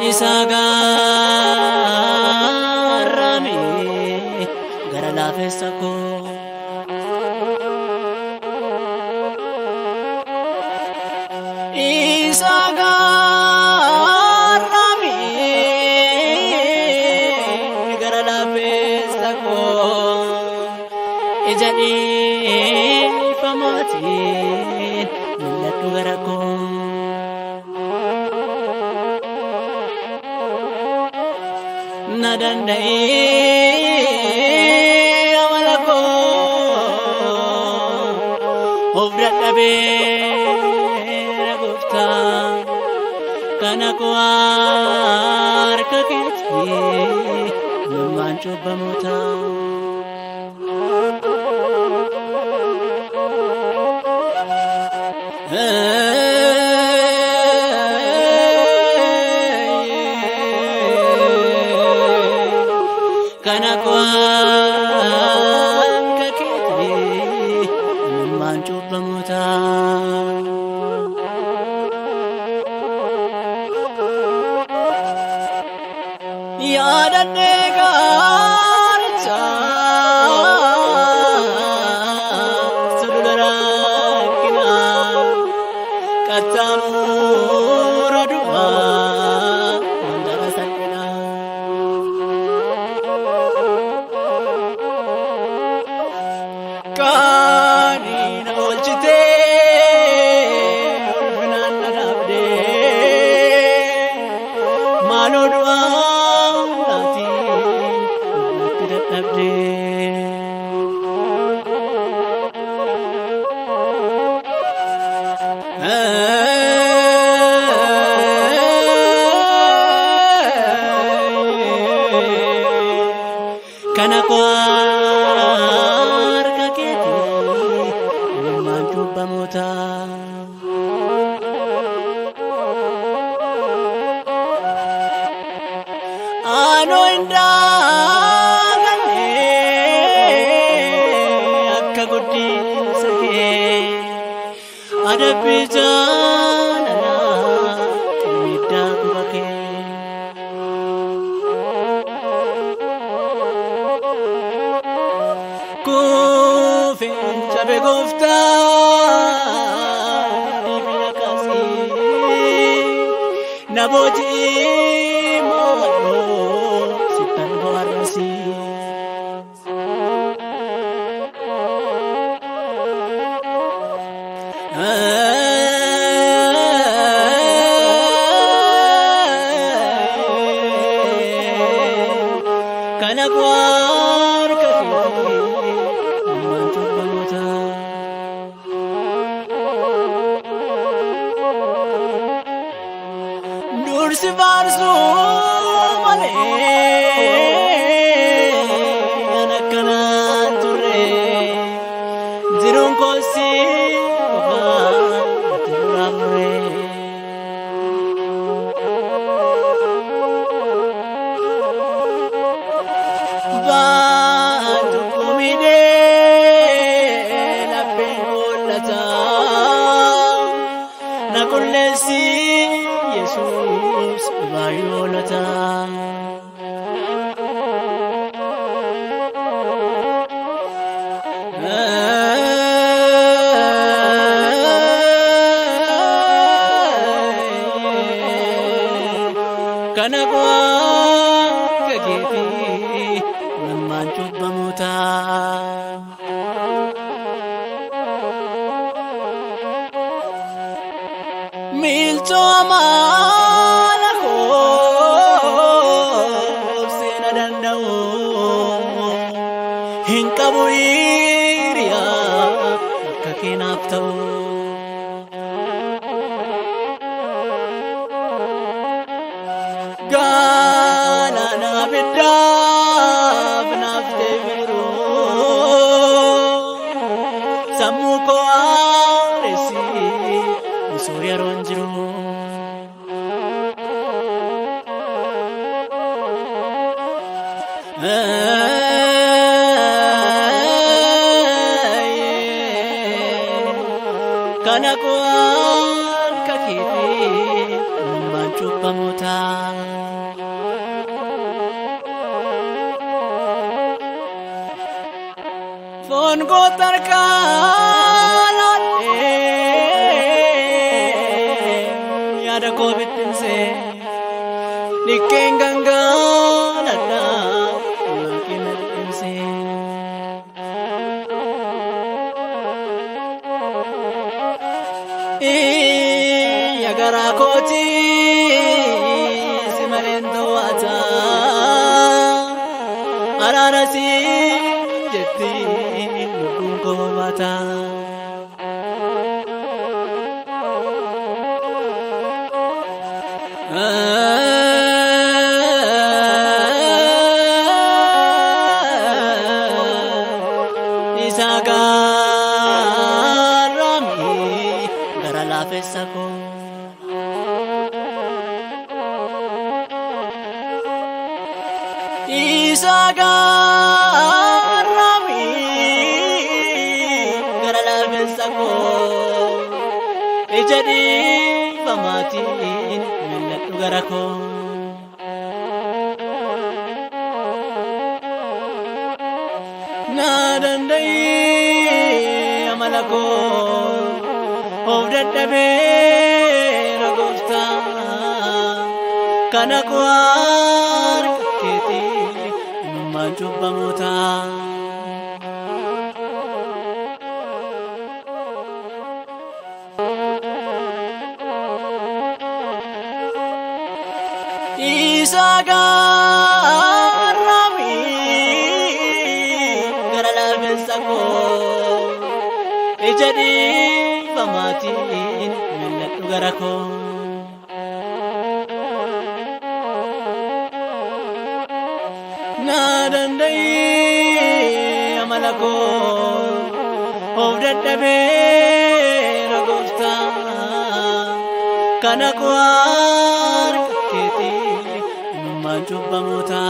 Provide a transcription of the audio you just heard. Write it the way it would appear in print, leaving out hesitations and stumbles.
Isa gaarrame gara laafessa koo. Isa gaarrame gara laafessa koo. Ija dhiifamaatiin mil'adhu gara koo. Na danda'ee amala koo of dadhabeera gooftaa kana koo harka keetti ilmaan cubbamoota. Kana koo harka keetti ilmaan cubbamoota. Yaadannee gaaricha sulula rakkinaa qaxxaamura du'aa mandara salphinaa. Qaanii na oolchitee ulfinaan na dhaabdee maaloo du'aa naatiin natti dadhabdee. Kana koo harka keetti ilmaan cubbamoota. Anoo hin daaganne akka guddisa kee adabbii jaalalaa miidhaa quba kee. Kuufeen cabe gooftaa biyya kaasii na booji'i maaloo sittan bohaarasii. Kana koo harka keetti ilmaan cubbamoota. Dursi faarsuu malee an akkanaan turre jiruun koosii qofaa natti duraa mure. Baantu kumidee lapheen hollata na qulleessi Yesuus baay'oolota. Kana koo akka keetti lammaan cubbamoota. Miiltoo amala koo seena danda'u. Hin qabu hiriyaa akka keenaaf ta'u. Galaana abiddaaf naaf deebiru sammuu koo haaressi osoo yeroon jiru. Kana koo harka keetii uumaan cubbamoota. Foon koo tarkaa laadhee yaada koo bittimsee dhiqqeen gangaladhaa waaqni liqimsee. Iyya garaa kootii si maleen to'ata araara si jetti lubbuun koo baata. Isa gaarami gara laafessa koo. Isa gaarami gara laafessa koo. Ija dhiifamaatiin mil'adhu gara koo. Na danda'i amala koo of dadhabeera gooftaa kana koo harka keetii eenyummaan cubbamoota. Isa gaarami gara laafessa koo ija dhiifamaatiin mil'adhu gara koo. Na danda'i amala koo of dadhabeera gooftaa kana koo harka keetii eenyummaan cubbamoota.